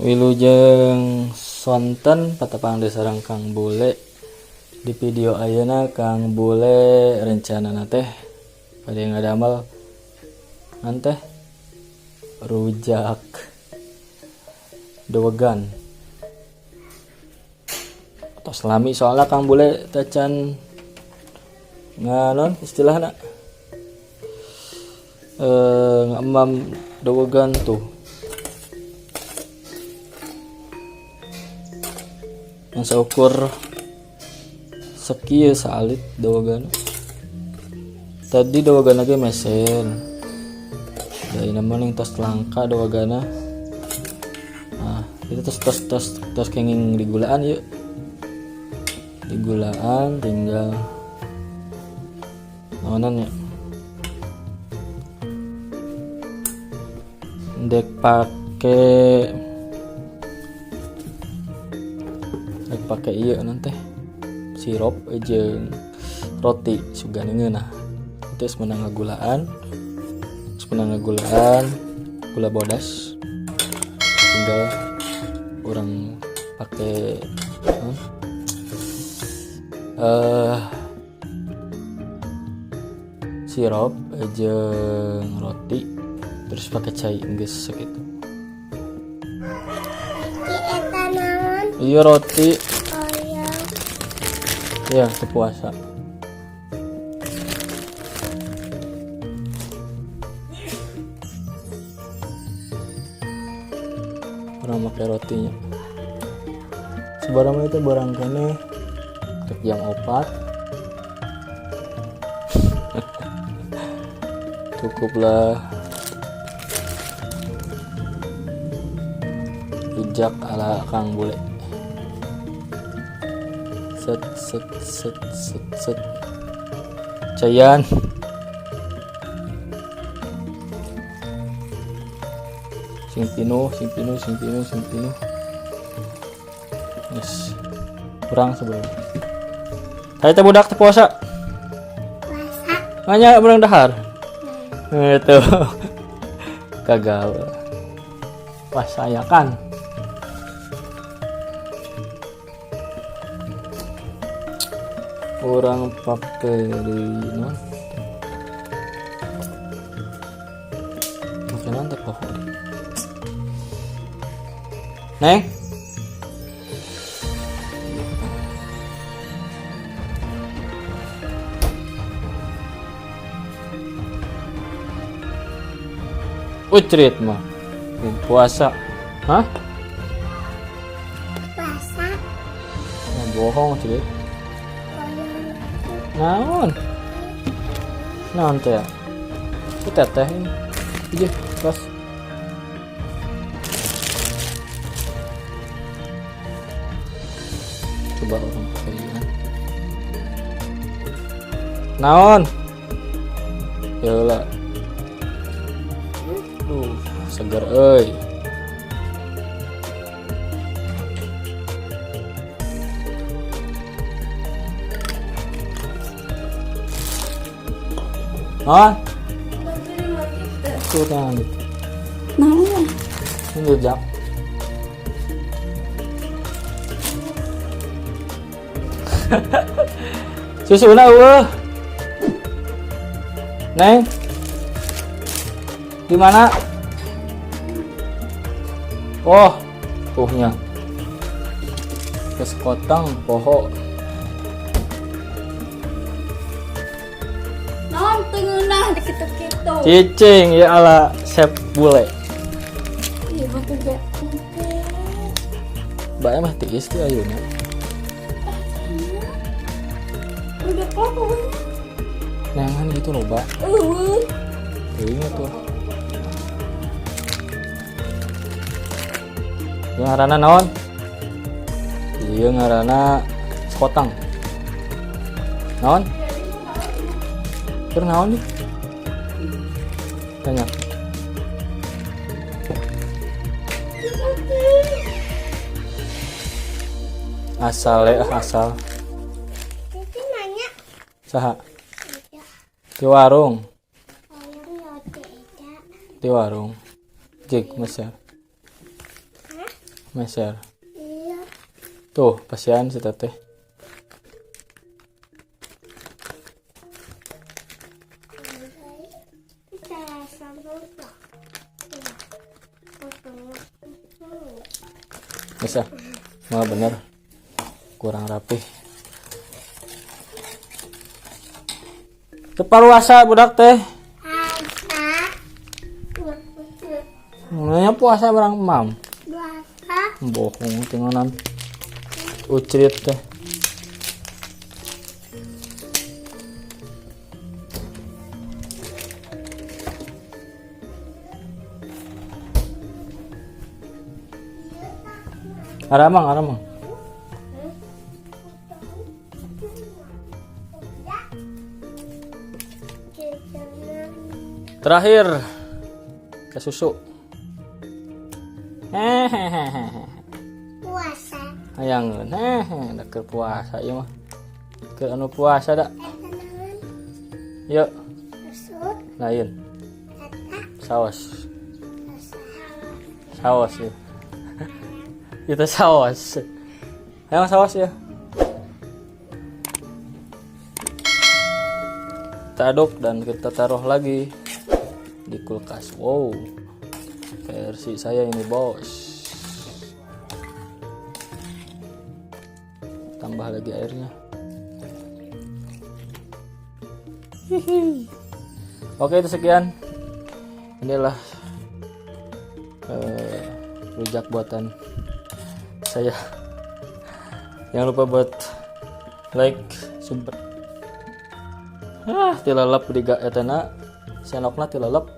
Wilujeng sonten patepang deui sareng Kang Bule. Di video ayeuna Kang Bule rencanana teh bade ngadamel teh rujak dowegan. Tos lami soalna Kang Bule teh can nganon istilahna ngemam dowegan tuh. Yang seukur sakieu saalit dowegan. Tadi dowegan lagi mesen. Dari nama yang tos langka dowegana. Nah, itu tos tos tos tos kenging digulaan yuk. Digulaan tinggal naonan ya. Dek pakai iya nanti sirup jeung roti sugana ngeunah. Terus menang ngagulaan, terus menang ngagulaan gula bodas, tinggal orang pakai sirup jeung roti, terus pakai cai geus sakitu. Iya roti. Oh iya. Iya, puasa. Orang pakai rotinya. Sebarang itu barang kene untuk jam 4. Cukuplah rujak ala Kang Bule. Set set set set set. Cayan. Sing pinuh, sing pinuh, sing pinuh, sing pinuh. Yes. Kurang sebelum. Tadi teh budak teh puasa. Puasa. Nanya berang dahar. Itu. Gagal. Puasa ya kan. Orang pakai di non. Pakai nanti pokok. Neng. Ucrit mah. Puasa. Hah? Puasa. Nah, bohong cerit. Naon? Naon teh? Itu teteh ini. Ije, pas. Coba orang pakai ini. Naon? Ya lah. Duh, seger euy. Hah? Kurang gitu. Naon? Ini rujak. Susuna eueuh. Neng. Di mana? Oh, tuhnya. Ke sekoteng poho. Naon teu ngeunah di kitu-kitu. Cicing ya ala chef bule. Iya mah teh. Bae mah tiis teh ayeuna. Udah kok pokoknya. Neangan gitu loba. Eueuh. Teuing atuh. Ieu ngaranna naon? Ieu ngaranna sekoteng. Naon? Keur naon nih? Tanya. Asal ya, asal. Cici nanya. Saha? Di warung. Di warung. Jik, Mas ya. Meser. Iya. Tuh, pasian si teteh. Bisa. Nggak bener. Kurang rapih. Keparuasa budak teh. Nanya puasa barang mam. Puasa. Bohong tinggalan. Ucrit teh. Aramang, aramang. Terakhir ke susu. Hehehe. Puasa. Hayang hehe da keur puasa ieu mah. Keur anu puasa da. Yuk. Susu. Lain. Saos. Saos ya. Itu saos. Hayang saos ya. Kita aduk dan kita taruh lagi di kulkas. Wow, versi saya ini bos. Tambah lagi airnya. Hihi. Oke, itu sekian. Inilah rujak buatan saya. Jangan lupa buat like, subscribe. Ah, tilalap di etana, senokna tilalap.